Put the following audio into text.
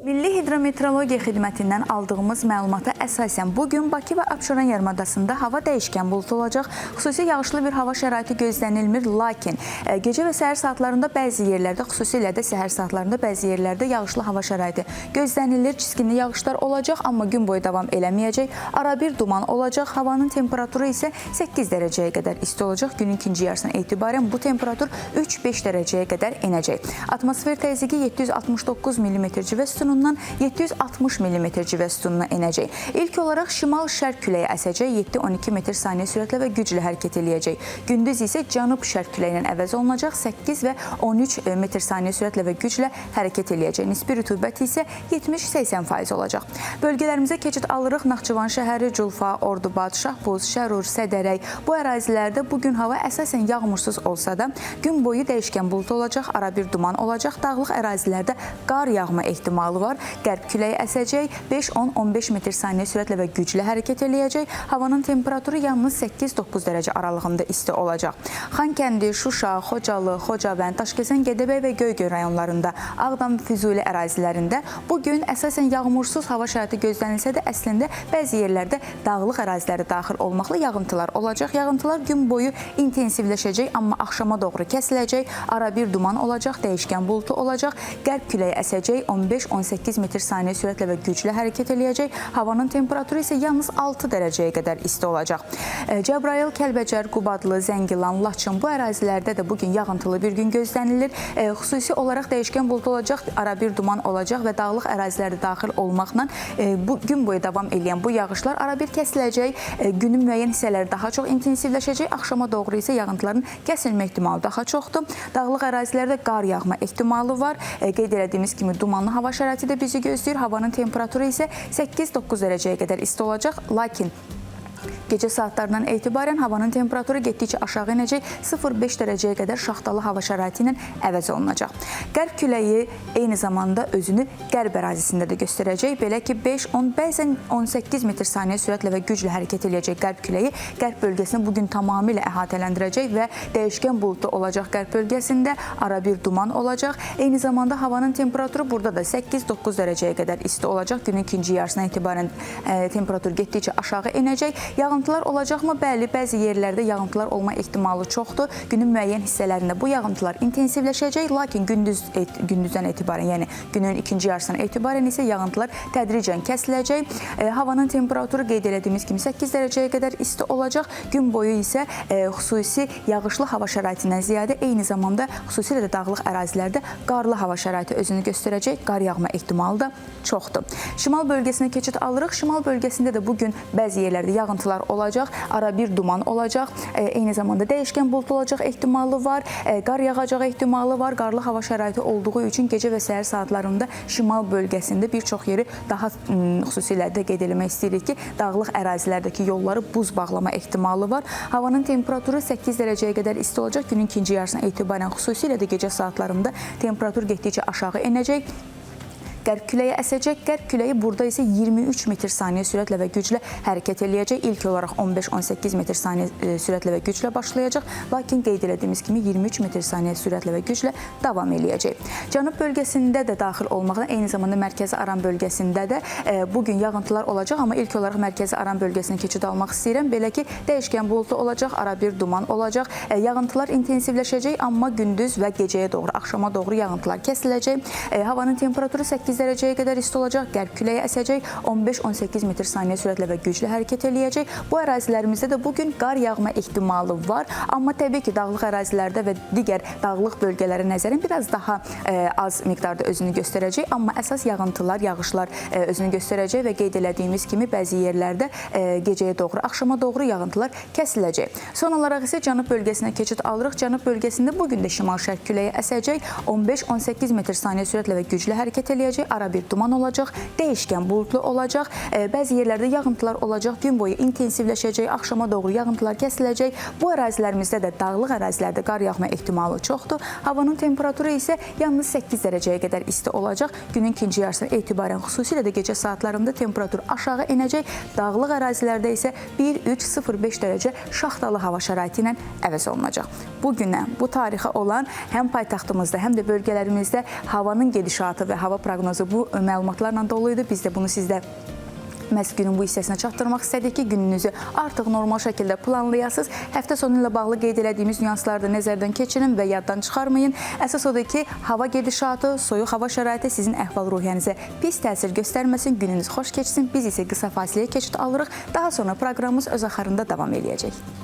Milli Hidrometeorologiya Xidmətindən aldığımız məlumata əsasən bu gün Bakı və Abşeron yarımadasında hava dəyişkən buludlu olacaq. Xüsusi yağışlı bir hava şəraiti gözlənilmir, lakin gecə və səhər saatlarında bəzi yerlərdə, xüsusilə də səhər saatlarında bəzi yerlərdə yağışlı hava şəraiti gözlənilir. Çiskinli yağışlar olacaq, amma gün boyu davam eləməyəcək. Arabir duman olacaq. Havanın temperaturu isə 8 dərəcəyə qədər isti olacaq. Günün ikinci yarısından etibarən bu temperatur 3-5 dərəcəyə qədər enəcək. Atmosfer təzyiqi 769 mm civə sütunundan 760 mm civə sütununa enəcək. İlk olaraq şimal-şərq küləyi əsəcək, 7-12 metr saniyə sürətlə və güclü hərəkət eləyəcək. Gündüz isə cənub-şərq küləyi ilə əvəz olunacaq, 8 və 13 metr saniyə sürətlə və güclə hərəkət eləyəcək. Nisbi rütubət isə 70-80% olacaq. Bölgələrimizə keçid alırıq. Naxçıvan şəhəri, Culfa, Ordubad, Şahbuz, Şərur, Sədərək. Bu ərazilərdə bu gün hava əsasən yağmursuz olsa da gün boyu dəyişkən buludlu olacaq, arabir duman olacaq. Dağlıq ərazilərdə qar yağma ehtimalı var. Qərb küləyi əsəcək, 5-10-15 metr saniyə sürətlə və güclü hərəkət eləyəcək. Havanın temperaturu yalnız 8-9 dərəcə aralığında isti olacaq. Xankəndi, Şuşa, Xocalı, Xocavənd, Daşkəsən, Gədəbəy və Göygöl rayonlarında, Ağdam, Füzuli ərazilərində bu gün əsasən yağmursuz hava şəraiti gözlənilsə də əslində bəzi yerlərdə dağlıq əraziləri daxil olmaqla yağıntılar olacaq. Yağıntılar gün boyu intensivləşəcək, amma axşama doğru kəsiləcək. Arabir duman olacaq, dəyişkən buludlu olacaq. Qərb küləyi əsəcək, 15-18 metr saniyə sürətlə və güclü hərəkət eləyəcək. Havanın temperaturu isə yalnız 6 dərəcəyə qədər isti olacaq. Cəbrayıl, Kəlbəcər, Qubadlı, Zəngilan, Laçın bu ərazilərdə də bu gün yağıntılı bir gün gözlənilir. Xüsusi olaraq dəyişkən buludlu olacaq, arabir duman olacaq və dağlıq ərazilərdə daxil olmaqla bu gün boyu davam eləyən bu yağışlar arabir kəsiləcək. Günün müəyyən hissələri daha çox intensivləşəcək. Axşama doğru isə yağıntıların kəsilmə ehtimalı daha çoxdur. Dağlıq ərazilərdə qar yağma ehtimalı var. Qeyd elədiyimiz kimi dumanlı hava şəraiti də bizi gözləyir. Havanın temperaturu isə 8-9 dərəcəyə qədər isti olacaq. Lakin gecə saatlarından etibarən havanın temperaturu getdikcə aşağı enəcək, 0,5 dərəcəyə qədər şaxtalı hava şəraiti ilə əvəz olunacaq. Qərb küləyi eyni zamanda özünü qərb ərazisində də göstərəcək. Belə ki, 5, 10, bəzən 18 metr saniyə sürətlə və güclü hərəkət eləyəcək qərb küləyi qərb bölgəsini bugün tamamilə əhatələndirəcək və dəyişkən buludlu olacaq qərb bölgəsində, arabir duman olacaq. Eyni zamanda havanın temperaturu burada da 8-9 dərəcəyə qədər isti olacaq. Günün ikinci yarısına etibarən temperatur getdikcə aşağı enəcək. Yağıntılar olacaqmı? Bəli, bəzi yerlərdə yağıntılar olma ehtimalı çoxdur. Günün müəyyən hissələrində bu yağıntılar intensivləşəcək, lakin gündüzdən etibarən, yəni günün ikinci yarısından etibarən isə yağıntılar tədricən kəsiləcək. Havanın temperaturu qeyd elədiyimiz kimi 8 dərəcəyə qədər isti olacaq. Gün boyu isə xüsusi yağışlı hava şəraitindən ziyadə eyni zamanda xüsusilə də dağlıq ərazilərdə qarlı hava şəraiti özünü göstərəcək. Qar yağma ehtimalı da çoxdur. Şimal bölgəsinə keçid alırıq. Şimal bölgəsində də bu gün bəzi yerlərdə yağıntılar olacaq, arabir duman olacaq, eyni zamanda dəyişkən buludlu olacaq ehtimalı var, qar yağacaq ehtimalı var. Qarlı hava şəraiti olduğu üçün gecə və səhər saatlarında şimal bölgəsində bir çox yeri daha xüsusilə də qeyd eləmək istəyirik ki, dağlıq ərazilərdəki yolları buz bağlama ehtimalı var. Havanın temperaturu 8 dərəcəyə qədər isti olacaq. Günün ikinci yarısına etibarən xüsusilə də gecə saatlarında temperatur getdikcə aşağı enəcək. Qərb küləyi əsəcək. Qərb küləyi burada isə 23 metr saniyə sürətlə və güclə hərəkət eləyəcək. İlk olaraq 15-18 metr saniyə sürətlə və güclə başlayacaq. Lakin qeyd elədiyimiz kimi 23 metr saniyə sürətlə və güclə davam eləyəcək. Cənub bölgəsində də daxil olmaqla eyni zamanda Mərkəzi Aran bölgəsində də bugün yağıntılar olacaq, amma ilk olaraq Mərkəzi Aran bölgəsinə keçid almaq istəyirəm. Belə ki, dəyişkən buludlu olacaq, arabir duman olacaq. Yağıntılar intensivləşəcək, amma gündüz və gecəyə doğru, axşama doğru yağıntılar kəsiləcək. Havanın temperaturu 8 dərəcəyə qədər isti olacaq. Qərb küləyi əsəcək, 15-18 metr saniyə sürətlə və güclü hərəkət eləyəcək. Bu ərazilərimizdə də bugün qar yağma ehtimalı var, amma təbii ki, dağlıq ərazilərdə və digər dağlıq bölgələrə nəzərən biraz daha az miqdarda özünü göstərəcək, amma əsas yağıntılar, yağışlar özünü göstərəcək və qeyd elədiyimiz kimi bəzi yerlərdə gecəyə doğru, axşama doğru yağıntılar kəsiləcək. Son olaraq isə cənub bölgəsinə keçid alırıq. Cənub bölgəsində bugün də şimal-şərq küləyi əsəcək, 15-18 metr saniyə sürətlə və güclü hərəkət eləyəcək. Arabir duman olacaq, dəyişkən buludlu olacaq, bəzi yerlərdə yağıntılar olacaq, gün boyu intensivləşəcək, axşama doğru yağıntılar kəsiləcək. Bu ərazilərimizdə də dağlıq ərazilərdə qar yağma ehtimalı çoxdur. Havanın temperaturu isə yalnız 8 dərəcəyə qədər isti olacaq. Günün ikinci yarısına etibarən xüsusilə də gecə saatlarında temperatur aşağı enəcək. Dağlıq ərazilərdə isə 1-3-0-5 dərəcə şaxtalı hava şəraiti ilə əvəz olunacaq. Bugünə, bu tarixə olan həm paytaxtımızda, həm də bölgələrimizdə havanın gedişatı və hava proqnozu proqnozu bu məlumatlarla dolu idi. Biz də bunu sizdə məhz günün bu hissəsinə çatdırmaq istədik ki, gününüzü artıq normal şəkildə planlayasınız. Həftə sonu ilə bağlı qeyd elədiyimiz nüansları da nəzərdən keçirin və yaddan çıxarmayın. Əsas odur ki, hava gedişatı, soyuq hava şəraiti sizin əhval-ruhiyyənizə pis təsir göstərməsin, gününüz xoş keçsin. Biz isə qısa fasiləyə keçid alırıq. Daha sonra proqramımız öz axarında davam eləyəcək.